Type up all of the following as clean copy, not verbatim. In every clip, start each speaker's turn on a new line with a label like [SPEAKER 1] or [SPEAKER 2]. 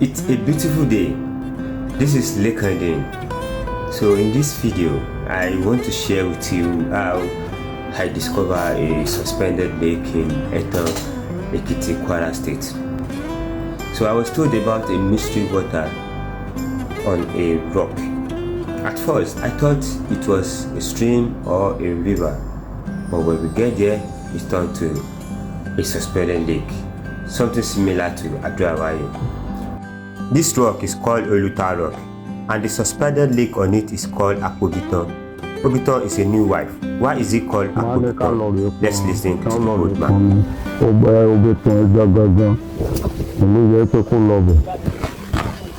[SPEAKER 1] It's a beautiful day. This is Lekan. So in this video, I want to share with you how I discover a suspended lake in Etan, Ekiti, Kwara State. So I was told about a mystery water on a rock. At first, I thought it was a stream or a river, but when we get there, it turned to a suspended lake, something similar to Ado-Awaye. This rock is called Oluta Rock, and the suspended lake on it is called Apobitan. Pobitan is a new wife. Why is it called
[SPEAKER 2] Wọ́n á ní ká lọ
[SPEAKER 1] Apobitan?
[SPEAKER 2] Rèé pọn
[SPEAKER 1] Let's listen to
[SPEAKER 2] ká
[SPEAKER 1] the
[SPEAKER 2] lọ
[SPEAKER 1] old
[SPEAKER 2] rèé
[SPEAKER 1] man.
[SPEAKER 2] pọn mi ó tán ẹja gangan òun ló yẹ pé kó lọ bẹ̀.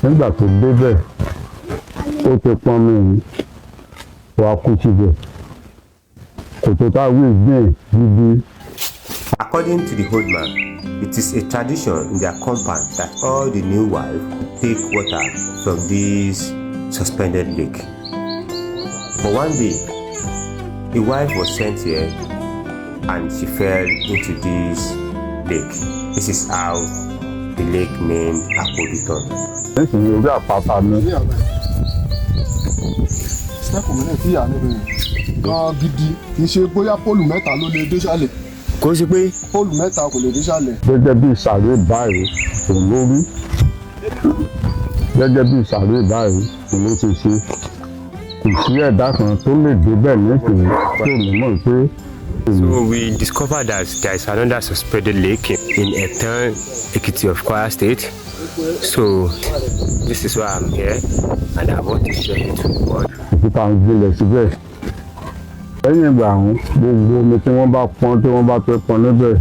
[SPEAKER 2] Nígbà tó débẹ̀, ó ti pọn mi yìí, wàá kú síbẹ̀, kòtò tá a wí gbìn gidi.
[SPEAKER 1] According to the old man, it is a tradition in their compound that all the new wives take water from this suspended lake. But one day, a wife was sent here and she fell into this lake. This is how the lake named Apobitan.
[SPEAKER 2] Nísìnyí orí àpáta ni.
[SPEAKER 3] Step mìíràn tí ìyá níbi rẹ̀ gan gidi, kì í ṣe bóyá pole mẹ́ta ló lè dé sálẹ̀.
[SPEAKER 1] Kò sí pé
[SPEAKER 3] Pole mẹ́ta kò lè dé sálẹ̀.
[SPEAKER 2] Gẹ́gẹ́ bí ìsàrè báyìí òun ló rí, gẹ́gẹ́ bí ìsàrè báyìí òun ló ṣe ṣe. Kò sí ẹ̀dá kan tó lè débẹ̀ nísìnyí tí ò ní mọ̀ pé.
[SPEAKER 1] So we discovered that there is another suspended lake in Etan, Ekiti of Kwara State. So this is why I'm here and I want to share it with the world.
[SPEAKER 2] Òkúta ń gbilẹ̀ síbẹ̀. Lẹ́yìn ìgbà ọ̀hún, gbogbo omi tí wọ́n bá pọn, tí wọ́n bá fẹ́ pọn níbẹ̀,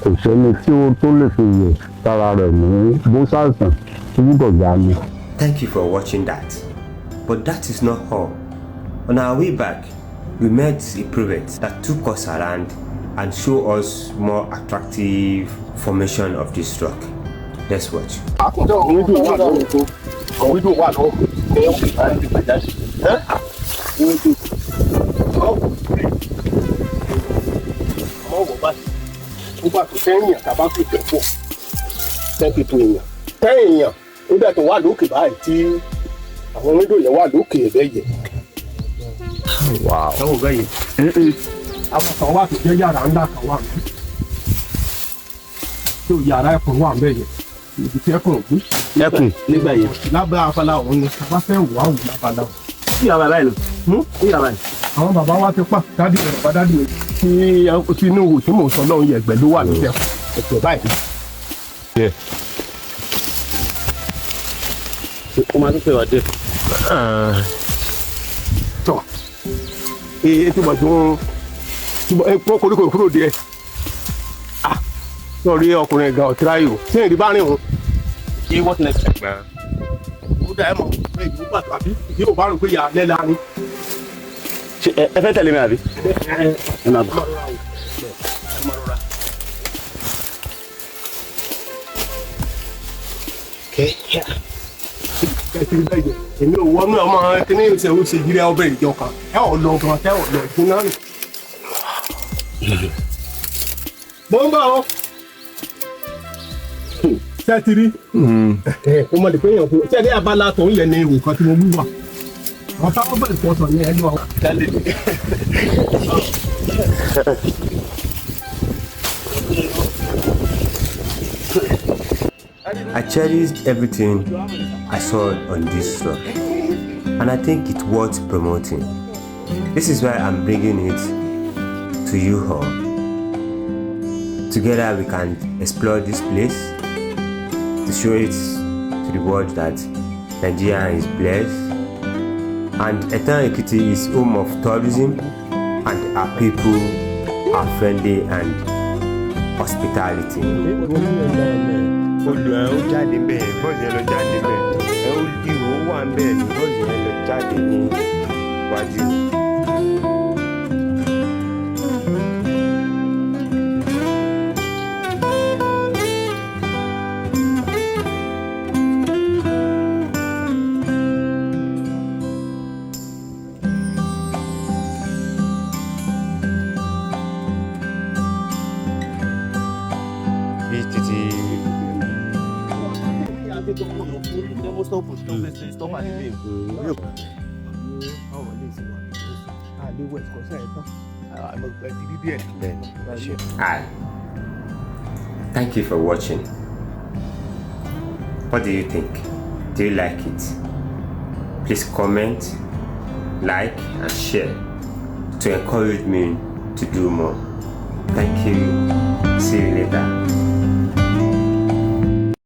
[SPEAKER 2] kò sẹ́ni tí ó tó lè fi wẹ̀ tára rẹ̀ ní bó ṣàìsàn tó gbúdọ̀ gbà ni.
[SPEAKER 1] Thank you for watching that. But that is not all. On our way back, we met a prophet that took us around and showed us more attractive formation of this rock. Let's watch.
[SPEAKER 3] Window wà lọ́wọ́, window wà lọ́wọ́. Window ọmọ wọ̀ báyìí nígbà tó tẹ́ èèyàn tàbá pè pẹ̀ pọ̀, 10 people, èèyàn 10 èèyàn, ó dẹ̀ tó wà lókè báyìí tí àwọn window yẹn wà lókè ẹ̀bẹ̀ yẹn. Táwọn bẹ́ẹ̀ yẹn, àwọn kan wà tó jẹ́ yàrá ńlá kan wà níbí tó yàrá ẹkùn wà ń bẹ̀ yẹn, ibi tí ẹkùn gbé.
[SPEAKER 4] Ẹkùn nígbà yẹn.
[SPEAKER 3] Lábẹ́ abala òun ni a bá fẹ́ wà wù lábala òun.
[SPEAKER 4] Kí yàrá báyìí lọ kí yàrá yìí.
[SPEAKER 3] Àwọn bàbá wa ti pa daddy rẹ̀, bàbá daddy rẹ̀ tí inú ìwò tí mò ń sọ lọ́hùn yẹn, ẹgbẹ́ ló wà níbẹ̀, ẹgbẹ́ báyìí.
[SPEAKER 4] Ó máa tún pè wá dé.
[SPEAKER 3] Tọ́ ee tí mo tún tí mo ẹ koríko kúrò díẹ̀. Ah, sọ̀rí, ọkùnrin gan ọ̀tíráyò ṣé ìrì bá rìn òun.
[SPEAKER 4] Ṣé what next?
[SPEAKER 3] Ó dà ẹ́ mọ̀ pé ìlú pàtó àbí yóò bá rò pé yà á lẹ́la ni.
[SPEAKER 4] Ṣé ẹ fẹ́ tẹ̀lé mi àbí? Ẹ máa bọ̀.
[SPEAKER 3] Kẹsì bẹ́ẹ̀ jẹ, èmi ò wọnú ọmọ kíní ìṣe ó ṣe jírí ọbẹ̀ ìjọ kan ẹ ò lọ gan tẹ ò lọ ìdúná nù. Mo ń bọ̀ ọ́ sẹ́tìrì kó mọ̀ lè pé èèyàn kú sẹ́tìrì. Abala tó ń yẹ ní ìwò kan tí mo mú wà, àwọn táwọn bẹ̀rẹ̀ pọ̀tọ̀ ní ẹnu àwọn.
[SPEAKER 1] I cherished everything I saw on this rock, and I think it's worth promoting. This is why I'm bringing it to you all. Together we can explore this place to show it to the world that Nigeria is blessed and Etan Ekiti is home of tourism and our people are friendly and hospitality. Olù ẹ ó jáde bẹ́ẹ̀, bọ́ọ̀sì yẹn lọ jáde bẹ́ẹ̀, ẹ ó ihò wà ń bẹ́ẹ̀ ní bọ́ọ̀sì yẹn lọ jáde ní iwájú. Bí títí.
[SPEAKER 4] Stop at the name.
[SPEAKER 3] Báwo lè ṣe wà àléwọ̀ ẹ̀kọ́sẹ̀ ẹ̀ tán àmọ́ ẹ ti rí díẹ̀.
[SPEAKER 1] Bẹ́ẹ̀ni, ẹ ṣé. Hi. Thank you for watching. What do you think? Do you like it? Please comment, like, and share to encourage me to do more. Thank you. See you later.